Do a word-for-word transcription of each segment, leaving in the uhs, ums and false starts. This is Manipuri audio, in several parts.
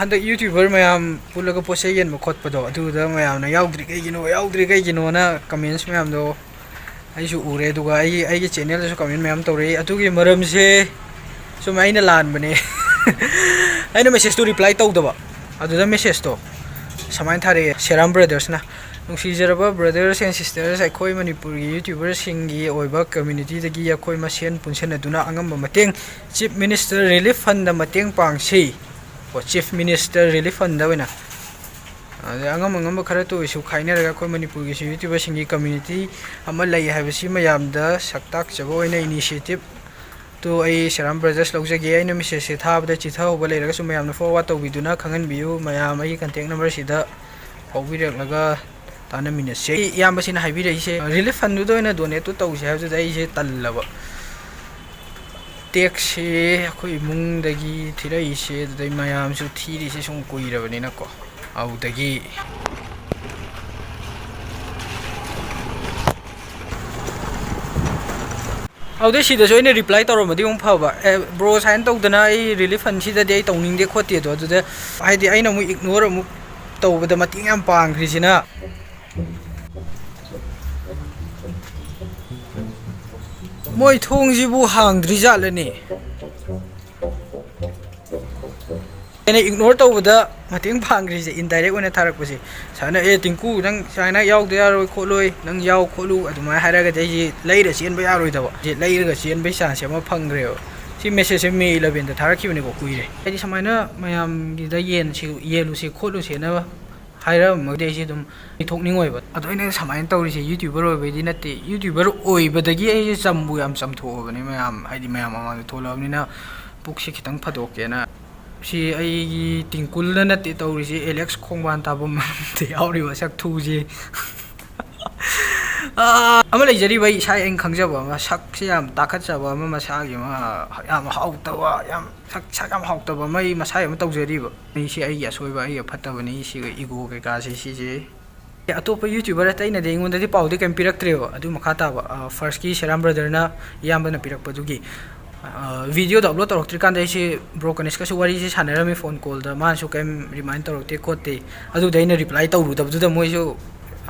ꯍꯟꯗꯛ YouTuber ꯃꯌꯥꯝ ꯄꯨꯜꯂꯒ ꯄꯣꯠ ꯆꯩ ꯌꯦꯟꯕ ꯈꯣꯠꯄꯗꯣ, ꯑꯗꯨꯗ ꯃꯌꯥꯝꯅ "ꯌꯥꯎꯗ꯭ꯔꯤ ꯀꯩꯒꯤꯅꯣ, ꯌꯥꯎꯗ꯭ꯔꯤ ꯀꯩꯒꯤꯅꯣꯅ" comments ꯃꯌꯥꯝꯗꯣ ꯑꯩꯁꯨ ꯎꯔꯦ꯫ ꯑꯗꯨꯒ ꯑꯩꯒꯤ, ꯑꯩꯒꯤ channelꯗꯁꯨ comment ꯃꯌꯥꯝ ꯇꯧꯔꯛꯏ꯫ ꯑꯗꯨꯒꯤ ꯃꯔꯝꯁꯦ ꯁꯨꯝ ꯑꯩꯅ ꯂꯥꯟꯕꯅꯦ꯫ ꯑꯩꯅ messageꯇꯣ reply ꯇꯧꯗꯕ꯫ ꯑꯗꯨꯗ messageꯇꯣ ꯁꯨꯃꯥꯏꯅ ꯊꯥꯔꯛꯑꯦ ꯁꯦꯔꯥꯝ brothersꯅ: "ꯅꯨꯡꯁꯤꯖꯔꯕ brothers and sisters, ꯑꯩꯈꯣꯏ ꯃꯅꯤꯄꯨꯔꯒꯤ YouTuberꯁꯤꯡꯒꯤ ꯑꯣꯏꯕ communityꯗꯒꯤ ꯑꯩꯈꯣꯏ ꯃꯁꯦꯟ ꯄꯨꯟꯁꯤꯟꯅꯗꯨꯅ ꯑꯉꯝꯕ ꯃꯇꯦꯡ Chief Minister Relief Fundꯗ ꯃꯇꯦꯡ ꯄꯥꯡꯁꯤ"꯫ ꯀꯣ, Chief Minister Relief Fundꯗ ꯑꯣꯏꯅ꯫ ꯑꯗꯩ ꯑꯉꯝ ꯑꯉꯝꯕ ꯈꯔꯇ ꯑꯣꯏꯁꯨ ꯈꯥꯏꯅꯔꯒ ꯑꯩꯈꯣꯏ ꯃꯅꯤꯄꯨꯔꯒꯤꯁꯨ YouTuberꯁꯤꯡꯒꯤ community ꯑꯃ ꯂꯩ ꯍꯥꯏꯕꯁꯤ ꯃꯌꯥꯝꯗ ꯁꯛ ꯇꯥꯛꯆꯕ ꯑꯣꯏꯅ initiativeꯇꯨ ꯑꯩ ꯁꯦꯔꯥꯝ brothers ꯂꯧꯖꯒꯦ꯫ ꯑꯩꯅ messageꯁꯦ ꯊꯥꯕꯗ ꯆꯤꯊꯍꯧꯕ ꯂꯩꯔꯒꯁꯨ ꯃꯌꯥꯝꯅ forward ꯇꯧꯕꯤꯗꯨꯅ ꯈꯪꯍꯟꯕꯤꯌꯨ꯫ ꯃꯌꯥꯝ ꯑꯩꯒꯤ contact numberꯁꯤꯗ ꯐꯥꯎꯕꯤꯔꯛꯂꯒ ꯇꯥꯟꯅꯃꯤꯟꯅꯁꯦ꯫ ꯏꯌꯥꯝꯕꯁꯤꯅ ꯍꯥꯏꯕꯤꯔꯛꯏꯁꯦ relief fundꯗꯨꯗ ꯑꯣꯏꯅ donateꯇꯨ ꯇꯧꯁꯦ ꯍꯥꯏꯕꯗꯨꯗ ꯑꯩꯁꯦ ꯇꯜꯂꯕ꯫ Taxꯁꯦ ꯑꯩꯈꯣꯏ ꯏꯃꯨꯡꯗꯒꯤ ꯊꯤꯔꯛꯏꯁꯦ, ꯑꯗꯨꯗꯩ ꯃꯌꯥꯝꯁꯨ ꯊꯤꯔꯤꯁꯦ ꯁꯨꯝ ꯀꯨꯏꯔꯕꯅꯤꯅꯀꯣ꯫ ꯑꯗꯨꯗꯒꯤ, ꯑꯗꯨꯗꯩ ꯁꯤꯗꯁꯨ ꯑꯩꯅ reply ꯇꯧꯔꯝꯃꯗꯤ ꯑꯃꯨꯛ ꯐꯕ꯫ "ꯑꯦ, bro, ꯁꯨꯃꯥꯏꯅ ꯇꯧꯗꯅ ꯑꯩ relief fundꯁꯤꯗꯗꯤ ꯑꯩ ꯇꯧꯅꯤꯡꯗꯦ ꯈꯣꯠꯇꯦꯗꯣ", ꯑꯗꯨꯗ ꯍꯥꯏꯗꯤ ꯑꯩꯅ ꯑꯃꯨꯛ ignore ꯑꯃꯨꯛ ꯇꯧꯕꯗ ꯃꯇꯦꯡ ꯌꯥꯝ ꯄꯥꯡꯈ꯭ꯔꯤꯁꯤꯅ꯫ ꯃꯣꯏ ꯊꯣꯡꯁꯤꯕꯨ ꯍꯥꯡꯗ꯭ꯔꯤꯖꯥꯠꯂꯅꯦ? ꯑꯩꯅ ignore ꯇꯧꯕꯗ ꯃꯇꯦꯡ ꯄꯥꯡꯈ꯭ꯔꯤꯁꯦ, indirect ꯑꯣꯏꯅ ꯊꯥꯔꯛꯄꯁꯦ꯫ ꯁꯨꯃꯥꯏꯅ, "ꯑꯦ, ꯇꯤꯡꯀꯨ, ꯅꯪ ꯁꯨꯃꯥꯏꯅ ꯌꯥꯎꯗ ꯌꯥꯔꯣꯏ ꯈꯣꯠꯂꯣꯏ, ꯅꯪ ꯌꯥꯎ ꯈꯣꯠꯂꯨ", ꯑꯗꯨꯃꯥꯏꯅ ꯍꯥꯏꯔꯒꯗꯤ ꯑꯩꯁꯦ ꯂꯩꯔ ꯆꯦꯟꯕ ꯌꯥꯔꯣꯏꯗꯕ꯫ ꯑꯩꯁꯦ ꯂꯩꯔꯒ ꯆꯦꯟꯕꯒꯤ chanceꯁꯦ ꯑꯃ ꯐꯪꯈ꯭ꯔꯦꯕ꯫ ꯁꯤ messageꯁꯦ May elevenꯗ ꯊꯥꯔꯛꯈꯤꯕꯅꯤꯀꯣ, ꯀꯨꯏꯔꯦ꯫ ꯍꯥꯏꯗꯤ ꯁꯨꯃꯥꯏꯅ ꯃꯌꯥꯝꯒꯤꯗ ꯌꯦꯟꯁꯤ, ꯌꯦꯜꯂꯨꯁꯤ ꯈꯣꯠꯂꯨꯁꯦꯅ ꯍꯥꯏꯔꯝꯃꯒꯗꯤ ꯑꯩꯁꯦ ꯑꯗꯨꯝ ꯊꯣꯛꯅꯤꯡꯉꯣꯏꯕ꯫ ꯑꯗꯣ ꯑꯩꯅ ꯁꯨꯃꯥꯏꯅ ꯇꯧꯔꯤꯁꯦ YouTuber ꯑꯣꯏꯕꯩꯗꯤ ꯅꯠꯇꯦ꯫ YouTuber ꯑꯣꯏꯕꯗꯒꯤ ꯑꯩꯁꯦ ꯆꯝꯕꯨ ꯌꯥꯝ ꯆꯝꯊꯣꯛꯑꯕꯅꯦ ꯃꯌꯥꯝ, ꯍꯥꯏꯗꯤ ꯃꯌꯥꯝ ꯃꯃꯥꯡꯗ ꯊꯣꯛꯂꯛꯑꯕꯅꯤꯅ ꯄꯨꯛꯁꯦ ꯈꯤꯇꯪ ꯐꯊꯣꯛꯀꯦꯅ꯫ ꯁꯤ ꯑꯩꯒꯤ ꯇꯤꯡꯀꯨꯜꯗ ꯅꯠꯇꯦ ꯇꯧꯔꯤꯁꯦ, ꯑꯦꯂꯦꯛꯁ ꯈꯣꯡꯕꯥꯟ ꯊꯥꯕꯝꯗ ꯌꯥꯎꯔꯤꯕ ꯁꯛꯊꯨꯁꯦ꯫ ꯑꯥ, ꯑꯃ ꯂꯩꯖꯔꯤꯕ ꯑꯩ ꯏꯁꯥ ꯑꯩꯅ ꯈꯪꯖꯕ ꯑꯃ, ꯁꯛꯁꯦ ꯌꯥꯝ ꯇꯥꯈꯠꯆꯕ ꯑꯃ, ꯃꯁꯥꯒꯤ ꯑꯃ ꯌꯥꯝ ꯍꯥꯎꯇꯕ, ꯌꯥꯝ ꯁꯛ, ꯁꯛ ꯌꯥꯝ ꯍꯥꯎꯇꯕ ꯑꯃ ꯑꯩ ꯃꯁꯥꯒꯤ ꯑꯃ ꯇꯧꯖꯔꯤꯕ꯫ ꯑꯩꯁꯤ ꯑꯩꯒꯤ ꯑꯁꯣꯏꯕ, ꯑꯩꯒꯤ ꯑꯐꯠꯇꯕꯅꯤ, ꯁꯤꯒ ego ꯀꯩꯀꯥꯁꯦ ꯁꯤꯁꯦ꯫ ꯑꯇꯣꯞꯄ YouTuber ꯑꯇꯩꯅꯗꯤ ꯑꯩꯉꯣꯟꯗꯗꯤ ꯄꯥꯎꯗꯤ ꯀꯩꯝ ꯄꯤꯔꯛꯇ꯭ꯔꯦꯕ꯫ ꯑꯗꯨ ꯃꯈꯥ ꯇꯥꯕ, ꯑ, firstꯀꯤ ꯁꯦꯔꯥꯝ brotherꯅ ꯏꯌꯥꯝꯕꯅ ꯄꯤꯔꯛꯄꯗꯨꯒꯤ꯫ ꯚꯤꯗꯤꯑꯣꯗꯣ ꯑꯞꯂꯣꯗ ꯇꯧꯔꯛꯇ꯭ꯔꯤꯀꯥꯟꯗ ꯑꯩꯁꯦ ꯕ꯭ꯔꯣ ꯀꯅꯤꯁꯀꯁꯨ ꯋꯥꯔꯤꯁꯦ ꯁꯥꯟꯅꯔꯝꯃꯤ ꯐꯣꯟ ꯀꯣꯜꯗ, ꯃꯥꯅꯁꯨ ꯀꯩꯝ ꯔꯤꯃꯥꯏꯟ ꯇꯧꯔꯛꯇꯦ ꯈꯣꯠꯇꯦ꯫ ꯑꯗꯨꯗ ꯑꯩꯅ ꯔꯤꯄ꯭ꯂꯥꯏ ꯇꯧꯔꯨꯗꯕꯗꯨꯗ ꯃꯣꯏꯁꯨ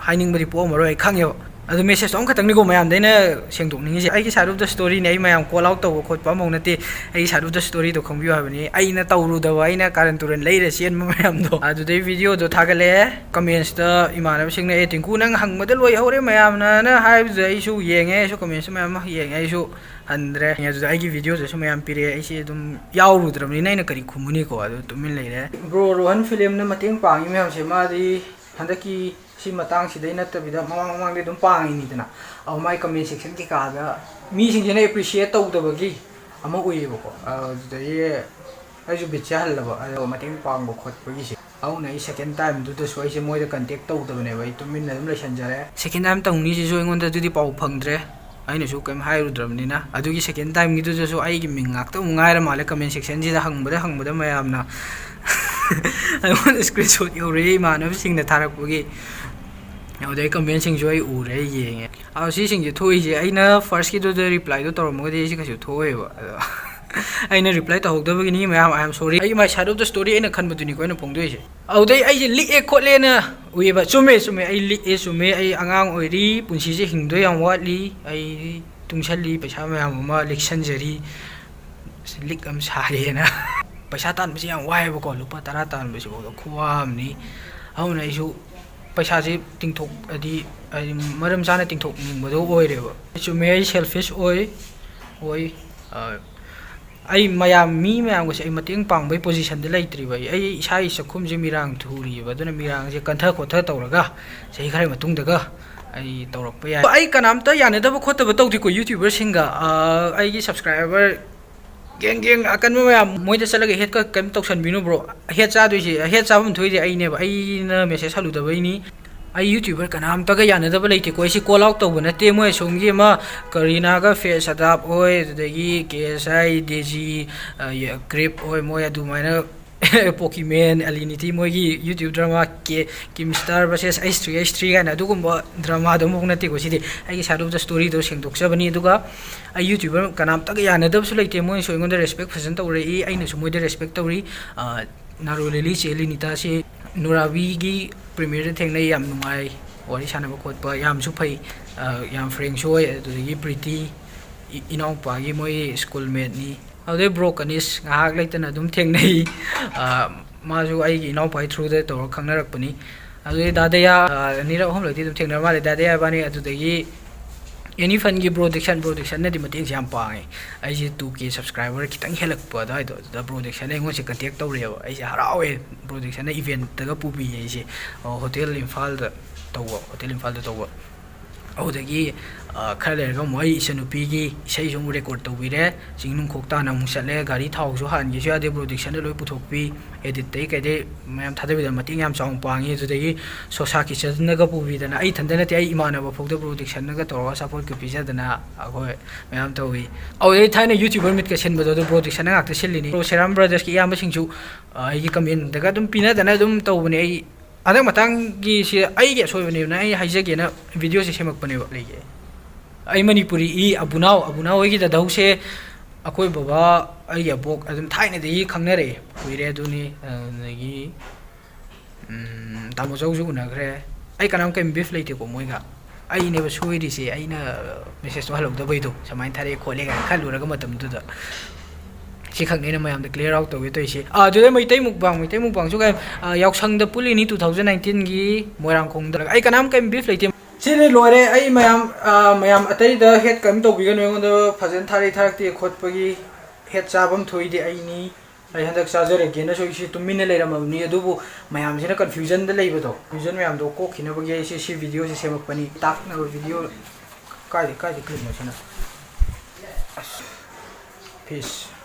ꯍꯥꯏꯅꯤꯡꯕꯗꯤ ꯄꯣꯛꯑꯝꯃꯔꯣꯏ ꯑꯩ ꯈꯪꯉꯦꯕ꯫ ꯑꯗꯨ ꯃꯦꯁꯦꯖꯇꯣ ꯑꯃꯈꯛꯇꯪꯅꯤꯀꯣ ꯃꯌꯥꯝꯗ ꯑꯩꯅ ꯁꯦꯡꯗꯣꯛꯅꯤꯡꯉꯤꯁꯦ꯫ ꯑꯩꯒꯤ ꯁꯥꯏꯠ ꯑꯣꯐ ꯗ ꯁ꯭ꯇꯣꯔꯤꯅꯦ, ꯑꯩ ꯃꯌꯥꯝ ꯀꯣꯜ ꯑꯥꯎꯠ ꯇꯧꯕ ꯈꯣꯠꯄ ꯑꯃꯐꯥꯎ ꯅꯠꯇꯦ꯫ ꯑꯩꯒꯤ ꯁꯥꯏꯠ ꯑꯣꯐ ꯗ ꯁ꯭ꯇꯣꯔꯤꯗꯣ ꯈꯪꯕꯤꯌꯨ ꯍꯥꯏꯕꯅꯤ꯫ ꯑꯩꯅ ꯇꯧꯔꯨꯗꯕ, ꯑꯩꯅ ꯀꯥꯔꯟ ꯇꯨꯔꯟ ꯂꯩꯔ ꯆꯦꯟꯕ ꯃꯌꯥꯝꯗꯣ꯫ ꯑꯗꯨꯗꯩ ꯚꯤꯗꯤꯑꯣꯗꯣ ꯊꯥꯒꯠꯂꯛꯑꯦ꯫ ꯀꯃꯦꯟꯁꯇ ꯏꯃꯥꯟꯅꯕꯁꯤꯡꯅ "ꯑꯦ, ꯇꯤꯡꯀꯨ, ꯅꯪ ꯍꯪꯕꯗ ꯂꯣꯏꯍꯧꯔꯦ ꯃꯌꯥꯝꯅ"ꯅ ꯍꯥꯏꯕꯗꯨꯗ ꯑꯩꯁꯨ ꯌꯦꯡꯉꯦ, ꯑꯩꯁꯨ ꯀꯃꯦꯟꯁꯇ ꯃꯌꯥꯝ ꯑꯃ ꯌꯦꯡꯉꯦ, ꯑꯩꯁꯨ ꯍꯟꯗ꯭ꯔꯦ꯫ ꯑꯗꯨꯗ ꯑꯩꯒꯤ ꯚꯤꯗꯤꯑꯣꯗꯁꯨ ꯃꯌꯥꯝ ꯄꯤꯔꯛꯑꯦ, ꯑꯩꯁꯦ ꯑꯗꯨꯝ ꯌꯥꯎꯔꯨꯗ꯭ꯔꯕꯅꯤꯅ ꯑꯩꯅ ꯀꯔꯤ ꯈꯨꯝꯃꯨꯅꯤꯀꯣ, ꯑꯗꯨ ꯇꯨꯃꯤꯟ ꯂꯩꯔꯦ꯫ ꯕ꯭ꯔꯣ ꯔꯣꯍꯟ ꯐꯤꯂꯝꯅ ꯃꯇꯦꯡ ꯄꯥꯡꯉꯤ ꯃꯌꯥꯝꯁꯦ ꯃꯥꯗꯤ ꯍꯟꯗꯛꯀꯤ ꯁꯤ ꯃꯇꯥꯡꯁꯤꯗꯩ ꯅꯠꯇꯕꯤꯗ ꯃꯃꯥꯡ ꯃꯃꯥꯡꯗꯤ ꯑꯗꯨꯝ ꯄꯥꯡꯉꯤꯅꯤꯗꯅ꯫ ꯑꯗꯣ ꯃꯥꯏ ꯀꯃꯦꯟ ꯁꯦꯛꯁꯟ ꯀꯩꯀꯥꯗ ꯃꯤꯁꯤꯡꯁꯤꯅ ꯑꯦꯄ꯭ꯔꯤꯁꯤꯌꯦꯠ ꯇꯧꯗꯕꯒꯤ ꯑꯃ ꯎꯏꯌꯦꯕꯀꯣ꯫ ꯑꯗꯨꯗꯒꯤ ꯑꯩꯁꯨ ꯕꯤꯠꯁꯦ ꯍꯜꯂꯕ, ꯑꯗꯣ ꯃꯇꯦꯡ ꯄꯥꯡꯕ ꯈꯣꯠꯄꯒꯤꯁꯦ꯫ ꯑꯗꯨꯅ ꯑꯩ ꯁꯦꯀꯦꯟ ꯇꯥꯏꯝꯗꯨꯗꯁꯨ ꯑꯩꯁꯦ ꯃꯣꯏꯗ ꯀꯟꯇꯦꯛ ꯇꯧꯗꯕꯅꯦꯕ, ꯑꯩ ꯇꯨꯃꯤꯟꯅ ꯑꯗꯨꯝ ꯂꯩꯁꯟꯖꯔꯦ꯫ ꯁꯦꯀꯦꯟ ꯇꯥꯏꯝ ꯇꯧꯅꯤꯁꯤꯁꯨ ꯑꯩꯉꯣꯟꯗ ꯑꯗꯨꯗꯤ ꯄꯥꯎ ꯐꯪꯗ꯭ꯔꯦ, ꯑꯩꯅꯁꯨ ꯀꯩꯝ ꯍꯥꯏꯔꯨꯗ꯭ꯔꯕꯅꯤꯅ꯫ ꯑꯗꯨꯒꯤ ꯁꯦꯀꯦꯟ ꯇꯥꯏꯝꯒꯤꯗꯨꯗꯁꯨ ꯑꯩꯒꯤ ꯃꯤꯡ ꯉꯥꯛꯇ ꯑꯃꯨꯛ ꯉꯥꯏꯔ ꯃꯥꯜꯂꯦ ꯀꯃꯦꯟ ꯁꯦꯛꯁꯟꯁꯤꯗ ꯍꯪꯕꯗ ꯍꯪꯕꯗ ꯃꯌꯥꯝꯅ꯫ ꯑꯩꯉꯣꯟꯗ ꯁ꯭ꯀ꯭ꯔꯤꯟꯁꯣꯠ ꯌꯧꯔꯛꯑꯦ ꯏꯃꯥꯟꯅꯕꯁꯤꯡꯅ ꯊꯥꯔꯛꯄꯒꯤ꯫ ꯑꯗꯨꯗꯩ ꯀꯃꯦꯟꯁꯤꯡꯁꯨ ꯑꯩ ꯎꯔꯦ, ꯑꯩ ꯌꯦꯡꯉꯦ꯫ ꯑꯗꯣ ꯁꯤꯁꯤꯡꯁꯦ ꯊꯣꯛꯏꯁꯦ, ꯑꯩꯅ ꯐꯥꯔꯁꯀꯤꯗꯨꯗ ꯔꯤꯄ꯭ꯂꯥꯏꯗꯣ ꯇꯧꯔꯝꯃꯒꯗꯤ ꯑꯩꯁꯦ ꯀꯩꯁꯨ ꯊꯣꯛꯑꯣꯏꯕ꯫ ꯑꯗꯣ ꯑꯩꯅ ꯔꯤꯄ꯭ꯂꯥꯏ ꯇꯧꯍꯧꯗꯕꯒꯤꯅꯤ ꯃꯌꯥꯝ, I am sorry꯫ ꯑꯩ my side of the story ꯑꯩꯅ ꯈꯟꯕꯗꯨꯅꯤꯀꯣ ꯑꯩꯅ ꯐꯣꯡꯗꯣꯛꯏꯁꯦ꯫ ꯑꯗꯨꯗꯩ ꯑꯩꯁꯦ ꯂꯤꯛꯑꯦ ꯈꯣꯠꯂꯦꯅ ꯎꯏꯌꯦꯕ꯫ ꯆꯨꯝꯃꯦ, ꯆꯨꯝꯃꯦ, ꯑꯩ ꯂꯤꯛꯑꯦ, ꯆꯨꯝꯃꯦ꯫ ꯑꯩ ꯑꯉꯥꯡ ꯑꯣꯏꯔꯤ, ꯄꯨꯟꯁꯤꯁꯦ ꯍꯤꯡꯗꯣꯏ ꯌꯥꯝ ꯋꯥꯠꯂꯤ, ꯑꯩ ꯇꯨꯡꯁꯜꯂꯤ, ꯄꯩꯁꯥ ꯃꯌꯥꯝ ꯑꯃ ꯂꯤꯛꯁꯟꯖꯔꯤ꯫ ꯑꯁ, ꯂꯤꯛ ꯑꯃ ꯁꯥꯔꯦꯅ꯫ ꯄꯩꯁꯥ ꯇꯥꯟꯕꯁꯦ ꯌꯥꯝ ꯋꯥꯏꯑꯦꯕꯀꯣ, ꯂꯨꯄꯥ ꯇꯔꯥ ꯇꯥꯟꯕꯁꯤꯐꯥꯎꯗ ꯈꯨꯋꯥ ꯑꯃꯅꯤ꯫ ꯑꯗꯨꯅ ꯑꯩꯁꯨ ꯄꯩꯁꯥꯁꯦ ꯇꯤꯡꯊꯣꯛ-, ꯍꯥꯏꯗꯤ, ꯍꯥꯏꯗꯤ ꯃꯔꯝ ꯆꯥꯅ ꯇꯤꯡꯊꯣꯛꯅꯤꯡꯕꯗꯣ ꯑꯣꯏꯔꯦꯕ꯫ ꯆꯨꯝꯃꯦ, ꯑꯩ ꯁꯦꯜꯐꯤꯁ ꯑꯣꯏ, ꯑꯣꯏ꯫ ꯑ, ꯑꯩ ꯃꯌꯥꯝ, ꯃꯤ ꯃꯌꯥꯝꯒꯁꯦ ꯑꯩ ꯃꯇꯦꯡ ꯄꯥꯡꯕꯒꯤ ꯄꯣꯖꯤꯁꯟꯗ ꯂꯩꯇ꯭ꯔꯤꯕ ꯑꯩ꯫ ꯑꯩ ꯏꯁꯥꯒꯤ ꯆꯥꯛꯈꯨꯝꯁꯦ ꯃꯤꯔꯥꯡ ꯊꯨꯔꯤꯑꯕ, ꯑꯗꯨꯅ ꯃꯤꯔꯥꯡꯁꯦ ꯀꯟꯊ ꯈꯣꯠꯊ ꯇꯧꯔꯒ ꯆꯍꯤ ꯈꯔꯒꯤ ꯃꯇꯨꯡꯗꯒ ꯑꯩ ꯇꯧꯔꯛꯄ ꯌꯥꯏ꯫ ꯑꯩ ꯀꯅꯥꯝꯇ ꯌꯥꯅꯗꯕ ꯈꯣꯠꯇꯕ ꯇꯧꯗꯦꯀꯣ ꯌꯨꯇ꯭ꯌꯨꯕꯔꯁꯤꯡꯒ꯫ ꯑ, ꯑꯩꯒꯤ ꯁꯕꯁꯀ꯭ꯔꯥꯏꯕꯔ ꯒꯦꯡ ꯒꯦꯡ ꯑꯀꯟꯕ ꯃꯌꯥꯝ ꯃꯣꯏꯗ ꯆꯠꯂꯒ ꯍꯦꯠꯀ ꯀꯩꯝ ꯇꯧꯁꯟꯕꯤꯅꯨ ꯕ꯭ꯔꯣ꯫ ꯍꯦꯠ ꯆꯥꯗꯣꯏꯁꯦ, ꯍꯦꯠ ꯆꯥꯐꯝ ꯊꯣꯛꯏꯁꯦ ꯑꯩꯅꯦꯕ, ꯑꯩꯅ ꯃꯦꯁꯦꯖ ꯍꯜꯂꯨꯗꯕꯩꯅꯤ꯫ ꯑꯩ ꯌꯨꯇ꯭ꯌꯨꯕꯔ ꯀꯅꯥꯝꯇꯒ ꯌꯥꯅꯗꯕ ꯂꯩꯇꯦꯀꯣ꯫ ꯑꯩꯁꯦ ꯀꯣꯜ ꯑꯥꯎꯠ ꯇꯧꯕ ꯅꯠꯇꯦ꯫ ꯃꯣꯏ ꯑꯁꯣꯝꯒꯤ ꯑꯃ ꯀꯔꯤꯅꯥꯒ ꯐꯦ-, ꯁꯗꯥꯞ ꯍꯣꯏ, ꯑꯗꯨꯗꯒꯤ ꯀꯦ ꯑꯦꯁ ꯑꯥꯏ, ꯗꯦꯖꯤ, ꯑ, ꯌ-, ꯀ꯭ꯔꯤꯞ ꯍꯣꯏ, ꯃꯣꯏ ꯑꯗꯨꯃꯥꯏꯅ Pokemon, Alinity, ꯃꯣꯏꯒꯤ YouTube drama K, Keemstar versus H three H three ꯀꯥꯏꯅ ꯑꯗꯨꯒꯨꯝꯕ dramaꯗꯣ ꯑꯃꯐꯥꯎ ꯅꯠꯇꯦꯀꯣ꯫ ꯁꯤꯗꯤ ꯑꯩꯒꯤ side of the storyꯗꯣ ꯁꯦꯡꯗꯣꯛꯆꯕꯅꯤ꯫ ꯑꯗꯨꯒ ꯑꯩ YouTuber ꯀꯅꯥꯝꯇꯒ ꯌꯥꯅꯗꯕꯁꯨ ꯂꯩꯇꯦ꯫ ꯃꯣꯏꯅꯁꯨ ꯑꯩꯉꯣꯟꯗ respect ꯐꯖꯅ ꯇꯧꯔꯛꯏ, ꯑꯩꯅꯁꯨ ꯃꯣꯏꯗ respect ꯇꯧꯔꯤ꯫ ꯑ, ꯅꯥꯔꯣ ꯂꯤꯂꯤ ꯆꯦ ꯂꯤꯅꯤꯇꯥꯁꯤ ꯅꯨꯔꯥꯕꯤꯒꯤ premiereꯗ ꯊꯦꯡꯅꯩ, ꯌꯥꯝ ꯅꯨꯡꯉꯥꯏ, ꯋꯥꯔꯤ ꯁꯥꯟꯅꯕ ꯈꯣꯠꯄ ꯌꯥꯝꯁꯨ ꯐꯩ, ꯑ, ꯌꯥꯝ frankꯁꯨ ꯑꯣꯏ꯫ ꯑꯗꯨꯗꯒꯤ ꯄ꯭ꯔꯤꯇꯤ, ꯏ-, ꯏꯅꯥꯎꯄꯥꯒꯤ ꯃꯣꯏ schoolmateꯅꯤ꯫ ꯑꯗꯨꯗꯩ ꯕ꯭ꯔꯣ ꯀꯅꯤꯁ ꯉꯥꯏꯍꯥꯛ ꯂꯩꯇꯅ ꯑꯗꯨꯝ ꯊꯦꯡꯅꯩ꯫ ꯑ, ꯃꯥꯁꯨ ꯑꯩꯒꯤ ꯏꯅꯥꯎꯄꯥꯒꯤ throughꯗ ꯇꯧꯔꯒ ꯈꯪꯅꯔꯛꯄꯅꯤ꯫ ꯑꯗꯨꯗꯩ ꯗꯥꯗꯌꯥ, ꯑ, ꯑꯅꯤꯔꯛ ꯑꯍꯨꯝꯂꯛꯇꯤ ꯑꯗꯨꯝ ꯊꯦꯡꯅꯔ ꯃꯥꯜꯂꯦ ꯗꯥꯗꯌꯥ ꯏꯕꯥꯅꯤ꯫ ꯑꯗꯨꯗꯒꯤ ꯑꯦꯅꯤ ꯐꯟꯒꯤ ꯕ꯭ꯔꯣ ꯗꯤꯛꯁꯟ, ꯕ꯭ꯔꯣ ꯗꯤꯛꯁꯟꯅꯗꯤ ꯃꯇꯦꯡꯁꯦ ꯌꯥꯝ ꯄꯥꯡꯉꯦ꯫ ꯑꯩꯁꯦ two K subscriber ꯈꯤꯇꯪ ꯍꯦꯜꯂꯛꯄ ꯑꯗꯨꯋꯥꯏꯗꯣ, ꯑꯗꯨꯗ ꯕ꯭ꯔꯣ ꯗꯤꯛꯁꯟꯅ ꯑꯩꯉꯣꯟꯗꯁꯦ contact ꯇꯧꯔꯛꯑꯦꯕ꯫ ꯑꯩꯁꯦ ꯍꯔꯥꯎꯋꯦ, ꯕ꯭ꯔꯣ ꯗꯤꯛꯁꯟꯅ eventꯇꯒ ꯄꯨꯕꯤꯌꯦ ꯑꯩꯁꯦ꯫ ꯑꯣ, ꯍꯣꯇꯦꯜ ꯏꯝꯐꯥꯜꯗ ꯇꯧꯕ, ꯍꯣꯇꯦꯜ ꯏꯝꯐꯥꯜꯗ ꯇꯧꯕ꯫ ꯑꯗꯨꯗꯒꯤ, ꯑ, ꯈꯔ ꯂꯩꯔꯒ ꯑꯃꯨꯛ ꯑꯩ ꯏꯆꯟꯅꯨꯄꯤꯒꯤ ꯏꯁꯩꯁꯨ ꯑꯃꯨꯛ record ꯇꯧꯕꯤꯔꯦ꯫ ꯆꯤꯡ ꯅꯨꯡꯈꯣꯛ ꯇꯥꯅ ꯑꯃꯨꯛ ꯆꯠꯂꯦ꯫ ꯒꯥꯔꯤ ꯊꯥꯎꯁꯨ ꯍꯥꯟꯒꯦꯁꯨ ꯌꯥꯗꯦ, ꯕ꯭ꯔꯣ ꯗꯤꯛꯁꯟꯅ ꯂꯣꯏ ꯄꯨꯊꯣꯛꯄꯤ꯫ Editꯇꯩ ꯀꯩꯗꯩ ꯃꯌꯥꯝ ꯊꯥꯗꯕꯤꯗꯅ ꯃꯇꯦꯡ ꯌꯥꯝ ꯆꯥꯎꯅ ꯄꯥꯡꯉꯤ꯫ ꯑꯗꯨꯗꯒꯤ ꯁꯣꯁꯥ ꯀꯤꯆꯟꯅꯒ ꯄꯨꯕꯤꯗꯅ, ꯑꯩ ꯏꯊꯟꯇ ꯅꯠꯇꯦ, ꯑꯩ ꯏꯃꯥꯟꯅꯕ ꯐꯥꯎꯗ ꯕ꯭ꯔꯣ ꯗꯤꯛꯁꯟꯅꯒ ꯇꯧꯔꯒ ꯑꯆꯥꯄꯣꯠꯀ ꯄꯤꯖꯗꯅ ꯑꯩꯈꯣꯏ ꯃꯌꯥꯝ ꯇꯧꯋꯤ꯫ ꯑꯗꯨꯗꯩ ꯊꯥꯏꯅ YouTuber meetꯀ ꯁꯤꯟꯕꯗꯣ ꯑꯗꯨ ꯕ꯭ꯔꯣ ꯗꯤꯛꯁꯟꯅ ꯉꯥꯛꯇ ꯁꯤꯜꯂꯤꯅꯤ꯫ ꯕ꯭ꯔꯣ ꯁꯦꯔꯥꯝ Brothersꯀꯤ ꯏꯌꯥꯝꯕꯁꯤꯡꯁꯨ, ꯑ, ꯑꯩꯒꯤ commentꯗꯒ ꯑꯗꯨꯝ ꯄꯤꯅꯗꯅ ꯑꯗꯨꯝ ꯇꯧꯕꯅꯦ꯫ ꯑꯩ ꯍꯟꯗꯛ ꯃꯇꯥꯡꯒꯤꯁꯤ ꯑꯩꯒꯤ ꯑꯁꯣꯏꯕꯅꯦꯕꯅ ꯑꯩ ꯍꯥꯏꯖꯒꯦꯅ videoꯁꯦ ꯁꯦꯝꯃꯛꯄꯅꯦꯕ꯫ ꯂꯩꯒꯦ꯫ ꯑꯩ ꯃꯅꯤꯄꯨꯔꯤ ꯏ ꯑꯕꯨꯅꯥꯎ, ꯑꯕꯨꯅꯥꯎ ꯍꯣꯏꯒꯤ ꯗꯗꯧꯁꯦ ꯑꯩꯈꯣꯏ ꯕꯕꯥ, ꯑꯩꯒꯤ ꯑꯕꯣꯛ ꯑꯗꯨꯝ ꯊꯥꯏꯅꯗꯒꯤ ꯈꯪꯅꯔꯛꯑꯦ, ꯀꯨꯏꯔꯦ꯫ ꯑꯗꯨꯅꯤ, ꯑꯗꯨꯗꯒꯤ, ꯎꯝ, ꯇꯥꯃꯣ ꯆꯧꯁꯨ ꯎꯅꯈ꯭ꯔꯦ꯫ ꯑꯩ ꯀꯅꯥꯝ ꯀꯩꯝ beef ꯂꯩꯇꯦꯀꯣ ꯃꯣꯏꯒ꯫ ꯑꯩꯅꯦꯕ ꯁꯣꯏꯔꯤꯁꯦ, ꯑꯩꯅ messageꯇꯣ ꯍꯜꯍꯧꯗꯕꯩꯗꯣ, ꯁꯨꯃꯥꯏꯅ ꯊꯥꯔꯛꯑꯦ ꯈꯣꯠꯂꯦ ꯀꯥꯏꯅ ꯈꯜꯂꯨꯔꯒ ꯃꯇꯝꯗꯨꯗ꯫ ꯁꯤ ꯈꯛꯅꯦ ꯑꯩꯅ ꯃꯌꯥꯝꯗ clear out ꯇꯧꯒꯦ ꯇꯧꯔꯤꯁꯦ꯫ ꯑꯥ, ꯑꯗꯨꯗꯩ ꯃꯩꯇꯩ mukbang, ꯃꯩꯇꯩ mukbangꯁꯨ ꯀꯩ, ꯑꯥ, ꯌꯥꯎꯁꯪꯗ ꯄꯨꯜꯂꯤꯅꯤ two thousand nineteenꯒꯤ ꯃꯣꯏꯔꯥꯡꯈꯣꯡꯗ꯫ ꯑꯩ ꯀꯅꯥꯝ ꯀꯩꯝ beef ꯂꯩꯇꯦ꯫ ꯁꯤꯗꯤ ꯂꯣꯏꯔꯦ꯫ ꯑꯩ ꯃꯌꯥꯝ, ꯑꯥ, ꯃꯌꯥꯝ ꯑꯇꯩꯗ hate ꯀꯩꯝ ꯇꯧꯕꯤꯒꯅꯨ꯫ ꯑꯩꯉꯣꯟꯗ ꯐꯖꯅ ꯊꯥꯔꯛꯏ ꯊꯥꯔꯛꯇꯦ ꯈꯣꯠꯄꯒꯤ hate ꯆꯥꯐꯝ ꯊꯣꯛꯏꯗꯤ ꯑꯩꯅꯤ꯫ ꯑꯩ ꯍꯟꯗꯛ ꯆꯥꯖꯔꯒꯦꯅꯁꯨ ꯑꯩꯁꯦ ꯇꯨꯃꯤꯟꯅ ꯂꯩꯔꯝꯃꯕꯅꯤ, ꯑꯗꯨꯕꯨ ꯃꯌꯥꯝꯁꯤꯅ confusionꯗ ꯂꯩꯕꯗꯣ, confusion ꯃꯌꯥꯝꯗꯣ ꯀꯣꯛꯈꯤꯅꯕꯒꯤ ꯑꯩꯁꯦ ꯁꯤ videoꯁꯦ ꯁꯦꯝꯃꯛꯄꯅꯤ꯫ ꯇꯥꯛꯅꯕ video꯫ ꯀꯥꯏꯗ, ꯀꯥꯏꯗ clipꯅꯣ ꯁꯤꯅ? ꯑꯁ, peace꯫